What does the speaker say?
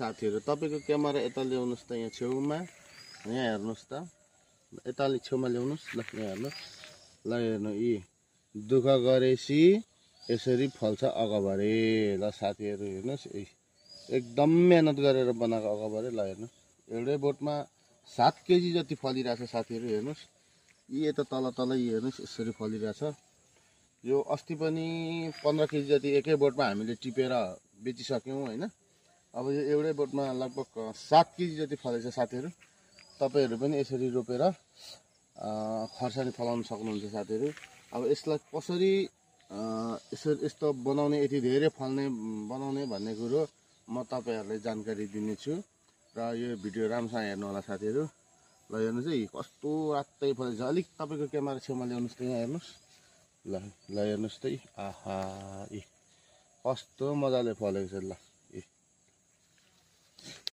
साथीहरु तपाईको क्यामेरा यता ल्याउनुस् त यहाँ छेउमा यहाँ हेर्नुस् त यता अलि छेउमा ल्याउनुस् ल यहाँ हेर्नुस् ल हेर्नु यी दुःख गरेसी यसरी फल्छ अगभरे ल साथीहरु हेर्नुस् एकदम मेहनत गरेर बनाएको अगभरे ल हेर्नु एउटै बोटमा 7 केजी जति फलिरहेछ साथीहरु हेर्नुस् यी यता तल तल हेर्नुस् यसरी फलिरहेछ यो अस्ति पनि 15 केजी जति एकै बोटमा हामीले टिपेर बेचिसक्यौं हैन अब यो एउटै बोटमा लगभग 7 केजी जति फलेछ साथीहरु तपाईहरु पनि यसरी रोपेर खर्सानी फलाउन सक्नुहुन्छ साथीहरु अब यसलाई कसरी यस्तो बनाउने यति धेरै फल्ने बनाउने भन्ने कुरो म तपाईहरुलाई जानकारी दिनेछु र यो भिडियो राम्रोसँग हेर्नु होला साथीहरु ल हेर्नुस् है कस्तो रातै फलेछ अलिक तपाईको क्यामेरा छेउमा ल्याउनुस् त यहाँ हेर्नुस् ल हेर्नुस् त आहा कस्तो मजाले फलेको छ ल